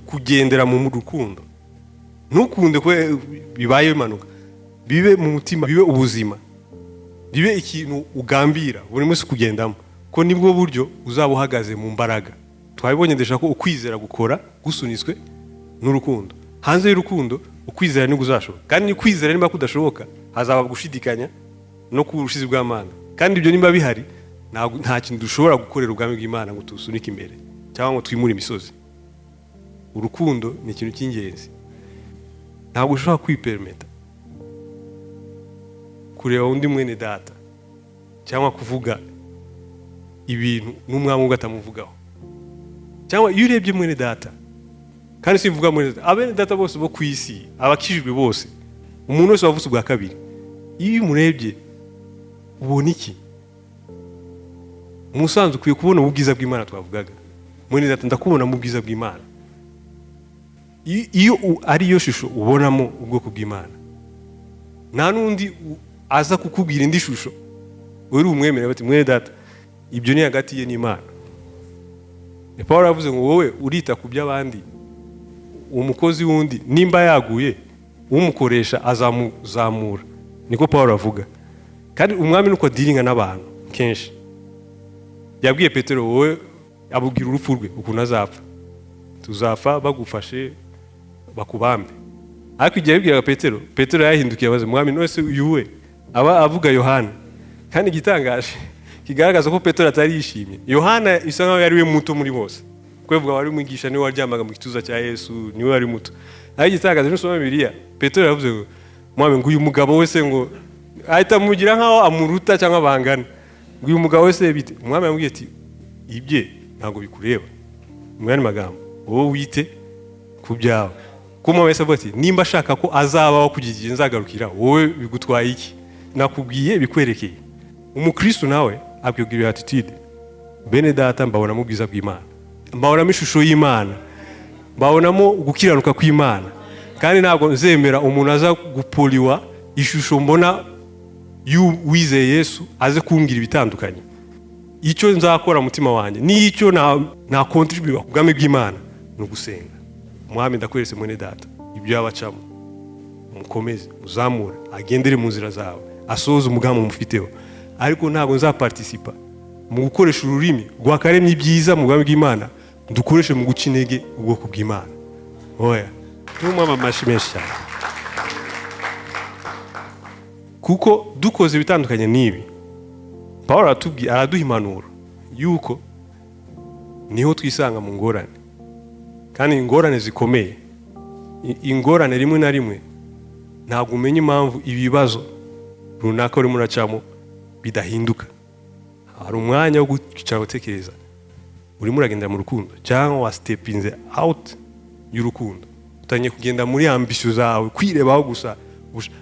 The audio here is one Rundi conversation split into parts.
Kugendera mu rukundo, ntukunde ko bibaye impanuka, bibe mu mutima, bibe ubuzima, bibe ikintu ugambira buri munsi kugendamo, ko nibwo buryo uzaba uhagaze mu mbaraga. Twabibonye ndashaka ko ukwizera gukora gusunitswe n'urukundo. Hanze y'urukundo ukwizera nibwo uzashoboka, kandi ni kwizera niba kudashoboka hazaba gushidikanya no kuba ubushizi bw'amanga. Kandi ibyo niba bihari, nta kintu dushobora gukorera ubwami bw'Imana ngo tuwusunike imbere cyangwa ngo twimure imisozi. Urukundo ni ikintu cy'ingenzi. Ntabwo ushobora kwipermetta kureba undi mwene data cyangwa kuvuga ibintu n'umwami ubwo atamuvugaho, cyangwa iyo urebye mwene data. Kandi simvuga mwene data, abene data bose bo ku isi, abakijijwe bose, umuntu wese wavutse ubwa kabiri, iyo umurebye ubona iki? Umusanzu ukwiye kubona ubwiza bw'Imana. Twavugaga mwene data, ndakubona mu bwiza bw'Imana. Iyo ariyo shusho ubonamo ubwoko bw'Imana, nta n'undi aza kukubwira indi shusho uri umwemere bati: "Mwene data, ibyo ni hagati ye n'Imana." Ni Paul yavuze ngo wowe urita ku by'abandi, umukozi wundi nimba yaguye umukoresha azamuzamura. Niko Paul avuga. Kandi umwami nuko adealinga n'abantu. Kenshi yabwiye Petero wowe, abubwira urupfu rwe ukuntu azapfa: "Tuzapfa bagufashe bakubambe." Ariko igihe yabibwiraga Petero, Petero yahindukiye abaza: "Mwami, none se uyu we?" Aba avuga Yohana. Kandi igitangaje kigaragaza ko Petero atari yishimye, Yohana bisa nkaho yari we muto muri bose, kuko bivuga wari umwigisha, niwe waryamaga mu gituza cya Yesu, niwe wari muto. Ariko igitangaje, nusoma Bibiliya, Petero yavuze ngo: "Mwami, ngo uyu mugabo wese?" Ngo ahita amugira nkaho amuruta cyangwa bangana. Ngo uyu mugabo wese bite? Umwami yamubwiye ati: "Ibye ntabwo bikureba." Mu yandi magambo, wowe wite ku byawe. Kuko umwami wese avuga ati: "Nimba ashaka ko azabaho kugeza igihe nzagarukira, wowe bigutwaye iki? Nakubwiye bikwerekeye." Umukristo nawe akwiye kugira attitude: bene data mbabonamo ubwiza bw'Imana, mbabonamo ishusho y'Imana, mbabonamo gukiranuka kw'Imana, kandi ntabwo nzemera umuntu aza gupolluer ishusho mbona y'uwizeye Yesu, aze kumbwira ibitandukanye. Icyo nzakora mutima wanjye n'icyo na contribuer ku bwami bw'Imana ni ugusenga: "Umwami, ndakweretse mwene data, ibyo yaba acamo mukomeze, uzamure, agendere mu nzira zawe, asohoze umugambi mufiteho." Ariko ntabwo nzaparticipa mu gukoresha ururimi rwakaremye ibyiza mu bwami bw'Imana dukoreshe mu guca intege ubwoko bw'Imana. Oya, tumwama amashyi menshi cyane, kuko dukoze ibitandukanye n'ibi, Paul aratubwiye, araduha impanuro yuko niho twisanga mu ngorane, kandi ingorane zikomeye. Ingorane rimwe na rimwe ntabwo umenya impamvu ibibazo runaka urimo uracamo bidahinduka. Hari umwanya wo kwicara utekereza: urimo uragendera mu rukundo cyangwa wastepinze out y'urukundo, utangiye kugenda muri ambition zawe, kwirebaho gusa?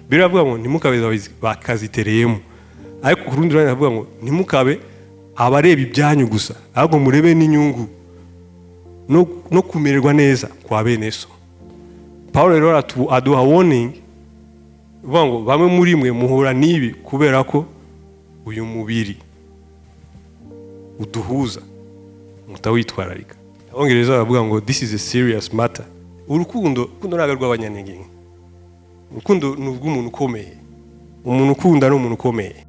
Biravuga ngo ntimukabe bakazitereyemo, ariko ku rundi ruhande baravuga ngo ntimukabe abareba ibyanyu gusa, ahubwo murebe n'inyungu no kumererwa neza kwa bene so. Paul rero aduha warning, uvuga ngo bamwe muri mwe muhura n'ibi kubera ko uyu mubiri uduhuza mutawitwararika. Abongereza baravuga ngo "This is a serious matter." Urukundo ntabwo ari urw'abanyantege nke. Urukundo ni urw'umuntu ukomeye. Umuntu ukunda ni umuntu ukomeye.